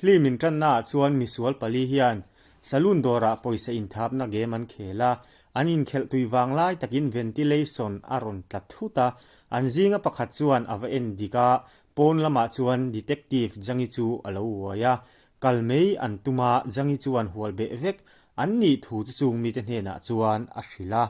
Film inṭannaah chuan misual pali hian saloon dawrah pawisa inthapna game an khel a, an inkhelh tui vang lai takin ventilation a rawn tla thut a, an zinga pakhat chuan a va en dik a, pawn lamah chuan Detective Jangi chu a lo uai a, kal mai an tum a, Jangi chuan hual beh vek an nih thu chu chung mite hnenah chuan a hrilh a.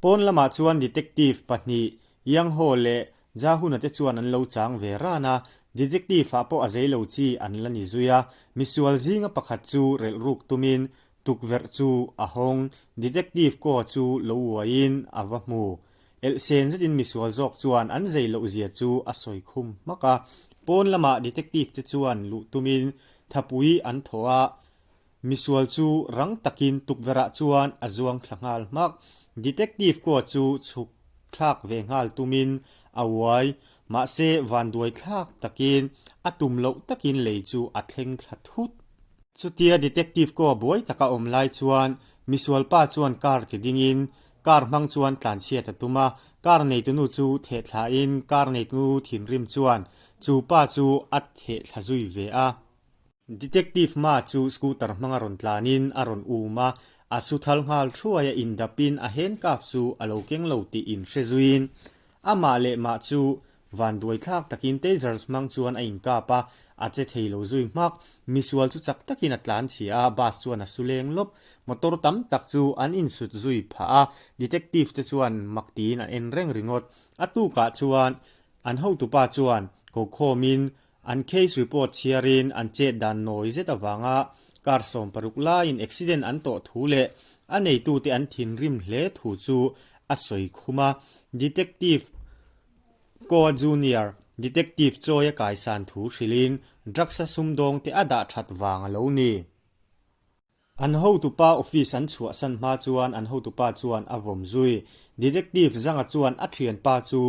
Pawn lamah chuan Detective pahnih, Yang Ho leh Ja Hun-a te chuan an lo chang ve ran a, Detective-ah pawh a zei lo chi an la ni zui a, misual zinga pakhat chu relh ruk tumin tukverh chu a hawng, Detective kaw chu lo uaiin a va hmu. Elhsen zetin misual zawk chuan an zei loh zia chu a sawi khum hmak a, pawn lamah Detective te chuan luh tumin thapui an thawh a, Misual chu rang takin tukverhah chuan a zuang thla nghal hmak. Detective kaw chu chhuk thlak ve nghal tumin a uai, mahse vanduai thlak takin a tum loh takin lei chu a thleng thla thut. Chutia detective kaw buai taka awm lai chuan misual pa chuan car ti dingin car hmang chuan tlanchhiat a tum a, car neitunu chu theh thlain car neitunu thinrim chuan chu pa chu a theh thla zui ve a. Detective Ma chu scooter hmanga rawn tlanin a rawn um a, a su thal nghal thuai a indapin a handcuff chu a lo keng lo tih inhre zuiin amah leh mah chu vanduai thlak takin taser hmang chuan a inkap a, a che thei lo zui hmak. Misual chu chak takin a tlan chhia a, bus chuan a su leng lawp. Motor tam tak chu an insut zui phah a, detective te chuan mak tiin an en reng ringawt. A tukah chuan an hotupa chuan kokhawmin An case report chhiarin an chet dan nawi zet avanga kar 16 laiin accident an tawh thu leh a neitute an thinrim hle thu chu a sawi khum a. Detective Koa Junior, Detective Choi a kaisan thu hrilhin drugs-a sumdawngte a dah that vang a lo ni. An hotupa office an chhuahsan hma chuan an hotupa chuan a vawm zui. Detective Zanga chuan a thianpa chu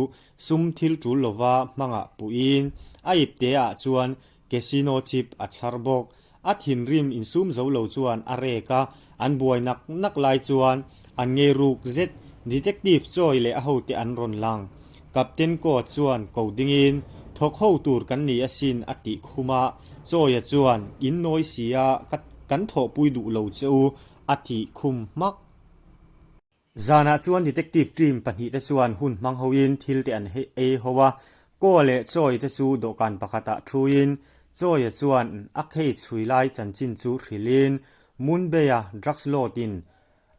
sum thil tul lova hmangah puhin a ipte ah chuan casino chip a chhar bawk. A thinrim insum zo lo chuan a rek a, an buai nak nak lai chuan an ngei ruk zet Detective Choi leh a hote an rawn lang. Captain Ko chuan ko dingin, Thawk ho tur kan ni asin a tih khum a, Chawia chuan, In nawi si a, ka kan thawhpui duh lo che u a tih khum hmak. Zanah chuan detective team pahnihte chuan hun hmang hoin thil te an ei ho a, Ko leh Chawia te chu dawhkan pakhatah thuin Chawia chuan a khei chhui lai chanchin chu hrilhin Munbei-a drugs lord-in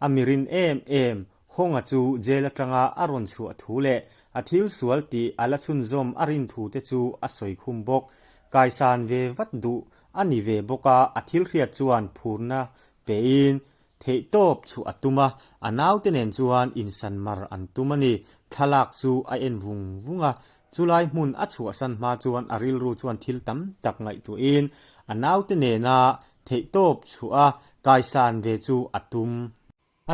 A mirin em em, Hawnga chu jail atanga a rawn chhuah thu leh a thil sual tih a la chhunzawm a rin thu te chu a sawi khum bawk. Kaisan ve vat duh a ni ve bawk a, a thil hriat chuan phurna pein theihtawp chhuah a tum a, a naute nen chuan insan mar an tum a ni. Thlalak chu a en vung vung a, chulai hmun a chhuahsan hma chuan a rilru chuan thil tam tak ngaihtuahin a naute nena Theihtawp chhuah a kaisan ve chu a tum.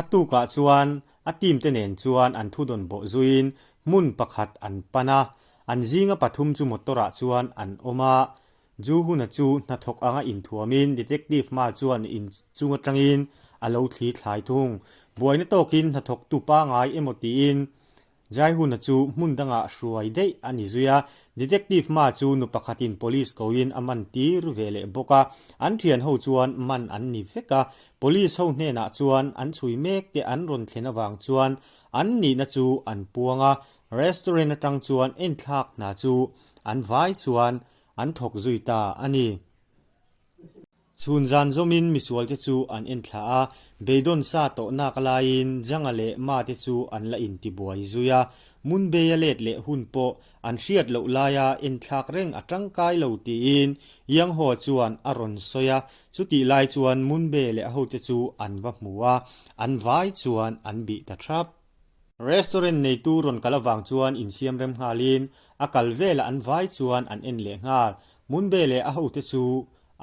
A tukah chuan a team te nen chuan an thudawn bawh zuiin hmun pakhat an pan a, an zinga pathum chu motor ah chuan an awm a. Ju Huna chu hnathawk anga inthuamin detective hma chuan inchung atangin a lo thli thlai thung. Buaina tawkin hnathawktu pangai emaw tiin Jaihuna chu hmun dangah hruai daih a ni zui a, Detective Ma chu nu pakhatin Police koin a man tir ve leh bawk a, an thian ho chuan man an ni vek a, Police ho hnenah chuan an chhui mek te an rawn thlen avang chuan an nihna chu an puang a, restaurant atang chuan enthlak hna chu an vai chuan an thawk zui ta a ni. Chhun zan zawmin misualte chu an en thla a, beidawn sa tawh nak laiin Janga leh Ma te chu an la intibuai zui a, Munbei-a let leh hun pawh an hriat loh laia enthlak reng a tangkai lo tiin Yang Ho chuan a rawn sawi a, chutih lai chuan Munbei leh a hote chu an va hmu a, an vai chuan an bih ta thap. Restaurant neitu rawn kal avang chuan insiam rem nghalin a kal velah an vai chuan an en leh nghal. Munbe leh a hote chu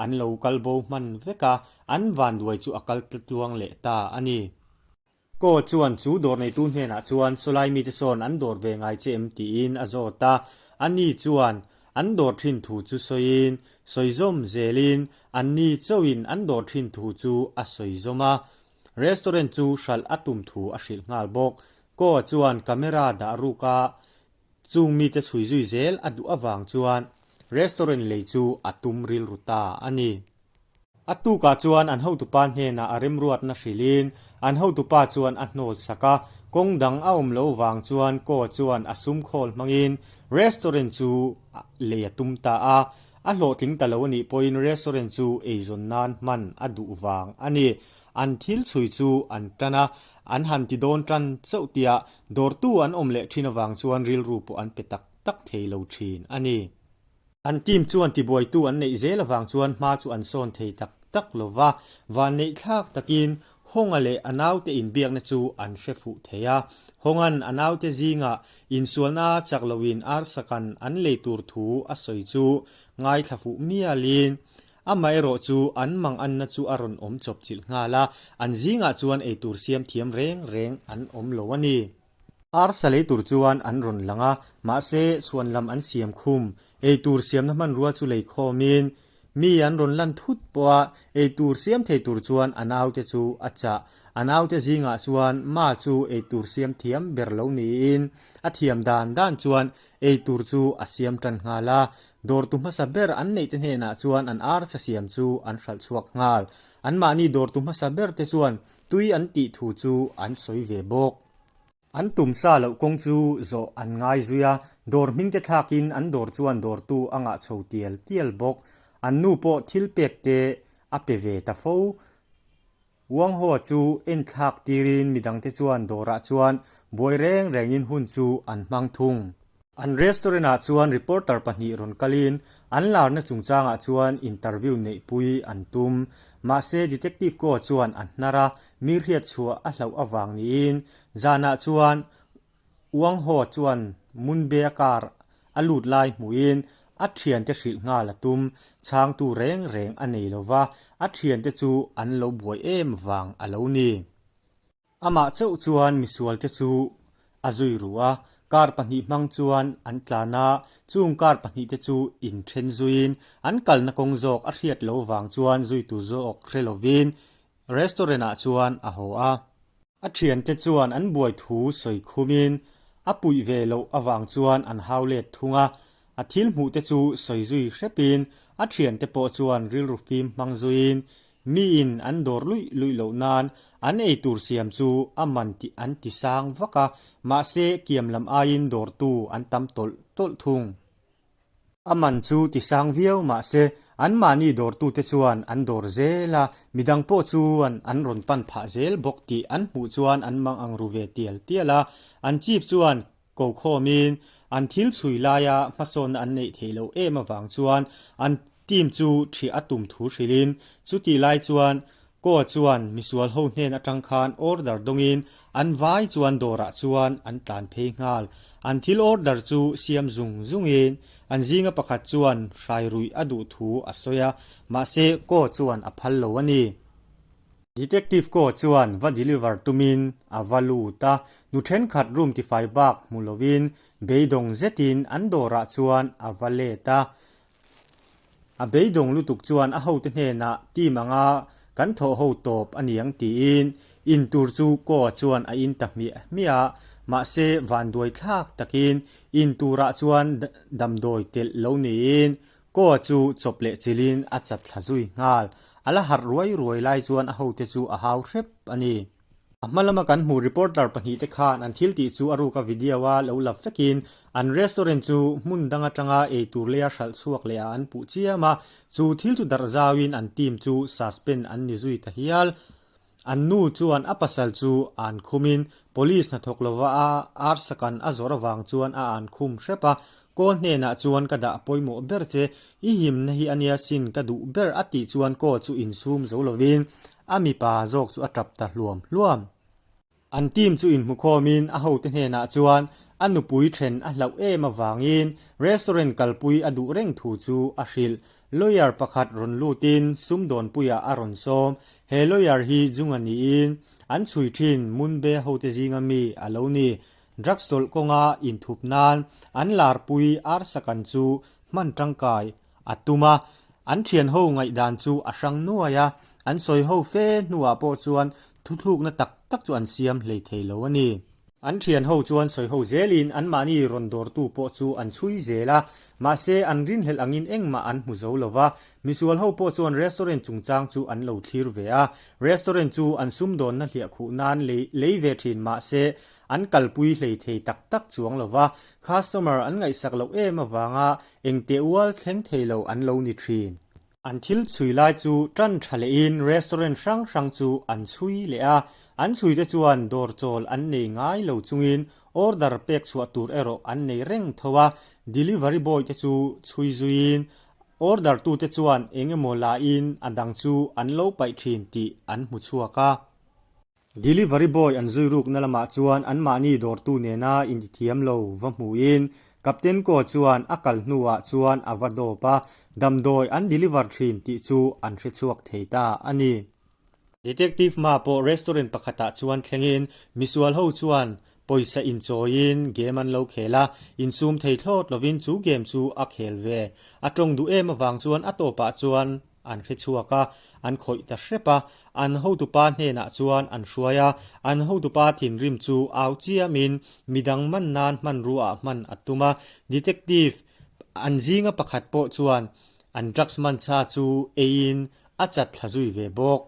an lo kal bo hman vek a, an vanduai chu a kal tluang leh ta a ni. Ko chuan chu dawr neitu hnenah chuan sawlai mite sawn an dawr ve ngai che em tiin a zawt a, ani chuan an dawr thin thu chu sawiin sawi zawm zelin anni chauhin an dawr thin thu chu a sawi zawm a. Restaurant chu hralh a tum thu a hrilh nghal bawk. Ko chuan camera dah ruk a, chung mite chhui zui zel a duh avang chuan restaurant lei chu a tum rilru ta a ni. A tukah chuan an hotupa hnenah a remruatna hrilhin an hotupa chuan a hnawl sak a, kawng dang a awm loh vang chuan Ko chuan a sum khawl hmangin restaurant chu lei a tum ta a. A hlawhtling ta lo a nih pawhin restaurant chu eizawn nan hman a duh vang a ni. An thil chhui chu an tan a, an han ti dawn tan chauh tia dawrtu an awm leh thin avang chuan rilru pawh an pe tak tak thei lo thin a ni. An team chuan tibuaitu an neih zel avang chuan hma chu an sawn thei tak tak lo va, vanneih thlak takin Hawnga leh a naute inbiakna chu an hre fuh thei a. Hawnga'n a naute zingah insualna chak loin arsakan an lei tur thu a sawi chu ngaithla fuh mialin amaherawh chu an manganna chu a rawn awm chawp chilh nghal a, an zingah chuan eitur siam thiam reng reng an awm lo a ni. Arsa lei tur chuan an rawn lang a, mahse chhuan lam an siam khum. Eitur siamna hmanrua chu lei khawmin mi an rawn lan thut pawh a, eitur siam thei tur chuan a naute chu a chah. A naute zingah chuan Ma chu eitur siam thiam ber lo niin a thiam dan dan chuan eitur chu a siam tan nghal a. Dawrtu hmasa ber an neihte hnenah chuan an arsa siam chu an hralh chhuak nghal. Anmahni dawrtu hmasa berte chuan tui an tih thu chu an sawi ve bawk. An tum sa loh kawng chu zawh an ngai zui a, dawr hming te thlakin an dawr chuan dawrtu a ngah chho tial tial bawk. An nu pawh thil pek te a pe ve ta fo. Uanghaw chu en thlak tirin midangte chuan dawrah chuan buai reng rengin hun chu an hmang thung. An restaurant ah chuan reporter pahnih rawn kalin an larna chungchangah chuan interview neihpui an tum. Mahse detective Ko chuan a hnar a, mi hriat chhuah a hlauh avang niin zanah chuan Wang Ho chuan Munbe a car a lut lai hmuhin a thiante hrilh nghal a tum. Chhangtu reng reng a nei lova, a thiante chu an lo buai em vang a lo ni. Amah chauh chuan misualte chu a zui ru a, kar pahnih hmang chuan an tlan a, chung kar pahnihte chu inthen zuiin an kalna kawng zawk a hriat lo vang chuan zuitu zawk hre lovin restaurant ah chuan a haw a. A thiante chuan an buai thu sawi khumin a puih ve loh avang chuan an hau let thung a, A thil hmuhte chu sawi zui hrepin a thiante pawh chuan rilru fim hmang zuiin miin an dawr luih luih loh nan an ei tur siam chu a man tih an ti sang vak a, mahse kiam lam aiin dawrtu an tam tawlh tawlh thung. A man chu ti sang viau mahse anmahni dawrtute chuan an dawr zel a, midang pawh chuan an rawn pan phah zel bawk tih an hmuh chuan an mang ang ru ve tial tial a, an chief chuan Ko khawmin an thil chhui laia hmasawnna an neih theih loh em avang chuan an team chu ṭhiah a tum thu hrilhin chutih lai chuan Koa chuan misual ho hnen atang khan order dawngin an vai chuan dawrah chuan an tlan phei nghal. An thil order chu siam zung zungin an zinga pakhat chuan hrai ruih a duh thu a sawi a, mahse Koa chuan a phal lo a ni. Detective Ko chuan va deliver tumin a va lut a, nu thenkhat room tifai bak hmu lovin beidawng zetin an dawrah chuan a va let a. A beidawng lutuk chuan a hote hnenah team anga kan thawh ho tawp a niang tiin in tur chu Ko chuan a in ta hmiah hmiah a, mahse vanduai thlak takin in turah chuan damdawi telh lo niin Kaw chu chawp leh chilhin a chat thla zui nghal. A la harh ruai ruai lai chuan a hote chu a hau hrep a ni. A hma lama kan hmuh reporter pahnihte khan an thil tih chu a ruka video a lo lap vekin an restaurant chu hmun dang atanga eitur leia hralh chhuak leh ah an puh chiam a, chu thil chu darh zauin an team chu suspend an ni zui ta hial. An nu chuan a pasal chu an khumin police hnathawk lova a arsakan a zawrh avang chuan a an khum hrep a, Kaw hnenah chuan ka dah pawimawh ber che, i himna hi ania sin ka duh ber a tih chuan Kaw chu insum zo lovin a mipa zawk chu a tap ta hluam hluam. An team chu inhmukhawmin a hote hnenah chuan a nupui then a hlauh em avangin restaurant kalpui a duh reng thu chu a hrilh. Lawyer pakhat rawn lutin sumdawnpuiah a rawn sawm. He lawyer hi Junga niin an chhui thin Munbe hote zinga mi a lo ni. Drugs tawlh kawnga inthup nan an larpui Arsakan chu hman tangkai a tum a, an thianho ngaihdan chu a hrang nuai a, an sawi ho fe hnuah pawh chuan thuthlukna tak tak chu an siam hlei thei lo a ni. An thian ho chuan sawi ho zelin anmahni rawn dawrtu pawh chu an chhui zel a, mahse an rinhlelh angin engmah an hmu zo lo va. Misual ho pawh chuan restaurant chungchang chu an lo thlir ve a, restaurant chu an sumdawnna hliah khuh nan lei lei ve thin mahse an kalpui hlei thei tak tak chuang lo va, customer an ngaihsak loh em avanga engteh ual thleng thei lo an lo ni thin. An thil chhui lai chu tan tha lehin restaurant hrang hrang chu an chhui leh a, an chhuite chuan dawr chawl an nei ngai lo chungin order pek chhuah tur erawh an nei reng tho a, delivery boy te chu chhui zuiin order tute chuan eng emaw lahin a dang chu an lo paih thin tih an hmu chhuak a. Delivery boy an zui rukna lamah chuan anmahni dawrtu nena intithiam lo va hmuhin Captain Ko chuan a kal hnuah chuan a va dawp a, damdawi an deliver thin tih chu an hre chhuak thei ta a ni. Detective Ma pawh restaurant pakhatah chuan thlengin misual ho chuan pawisa inchawiin game an lo khel a, insum thei thlawt lovin chu game chu a khel ve. A tawng duh em avang chuan a tawpah chuan An hre chhuak a, an khawih ta hrep a, an hotupa hnenah chuan an hruai a, an hotupa thinrim chu au chiamin midang man nan hmanrua ah hman a tum a, detective an zinga pakhat pawh chuan an drugs man cha chu eiin a chat thla zui ve bawk.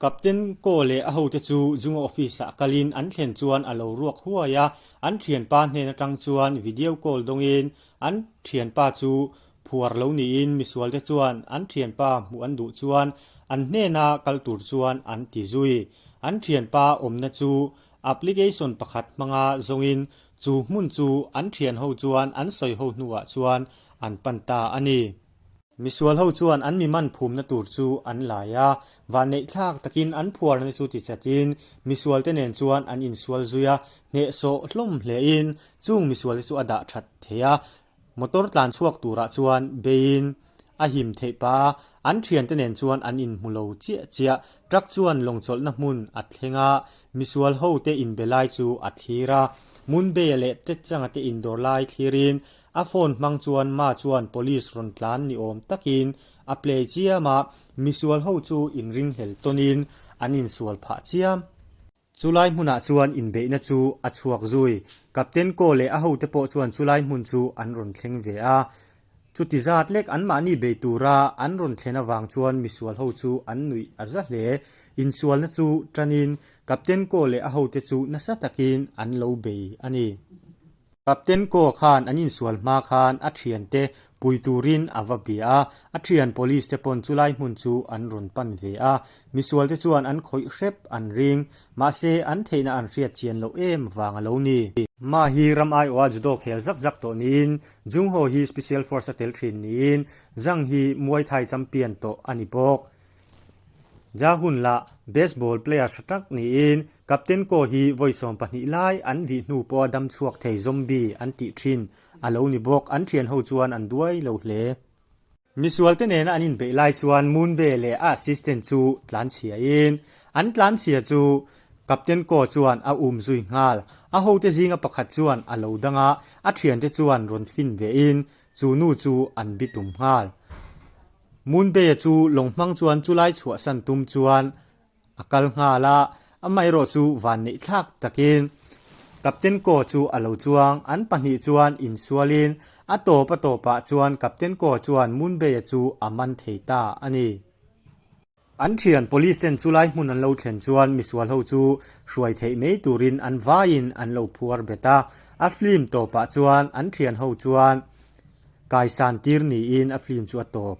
Captain Ko leh a hote chu Junga office-ah kalin an thlen chuan a lo ruak huai a, an thianpa hnen atang chuan video call dawngin an thianpa chu phuar lo niin misualte chuan an thianpa hmuh an duh chuan an hnena kal tur chuan an ti zui. An thianpa awmna chu application pakhat hmanga zawngin chu hmun chu an thianho chuan an sawiho hnuah chuan an pan ta a ni. Misual ho chuan an mi man phumna tur chu an lai a, vanneih thlak takin an phuarna chu ti chatin misual te nen chuan an insual zui a, hnehsawh hlawm hlein chung misual te chu a dah that thei a, motor tlan chhuak turah chuan beiin a him theih pah a, an thiante nen chuan an inhmu lo chiah chiah, truck chuan lawngchawlhna hmun a thleng a, misual ho te inbe lai chu a thlir a, Munbeia leh Tetchanga te indawr lai thlirin A phone hmang chuan Ma chuan police rawn tlan ni awm takin a play chiam a, misual ho chu inringhlel tawnin an insual phah chiam. Chulai hmunah chuan inbeihna chu a chhuak zui. Captain Ko leh a hote pawh chuan chulai hmun chu an rawn thleng ve a. Chuti zat lek anmahni bei tura an rawn thlen avang chuan misual ho chu an nuih a za hle. Insualna chu tanin Captain Ko leh a hote chu nasa takin an lo bei a ni. Captain Ko khan an insual hma khan a thiante pui turin a va bia a, a thian police te pawn chulai hmun chu an rawn pan ve a. Misual te chuan an khawih hrep an ring, mahse an theihna an hriat chian loh em vang a lo ni. Ma hi ram aiawha judo khel zak zak tawh niin, Jung Ho hi Special Force a tel thin niin, Zhang hi Muay Thai champion tawh a ni bawk. Ja hun lah baseball player hra tak niin Captain Ko hi vawi 12 lai an vih hnu pawha dam chhuak thei zombie an tih thin a lo ni bawk, an thian ho chuan an duai lo hle. Misualte nena an inbeih lai chuan Moonbe leh a assistant chu tlanchhiain an tlanchhia chu Captain Ko chuan a um zui nghal. A hote zinga pakhat chuan a lo dang a, a thiante chuan rawn fin vein chu nu chu an bitum nghal. Moonbay-a chu lawng hmang chuan chulai chhuahsan tum chuan a kal nghal a, amaherawh chu vanneih thlak takin Captain Ko chu a lo chuang. An pahnih chuan insualin a tawp a tawpah chuan Captain Ko chuan Moonbay-a chu a man thei ta a ni. An thian police ten chulai hmun an lo thlen chuan misual ho chu hruai theih mai turin an vaiin an lo phuar bet a, a film tawpah chuan an thian ho chuan kaisan tir niin a film chu a tawp.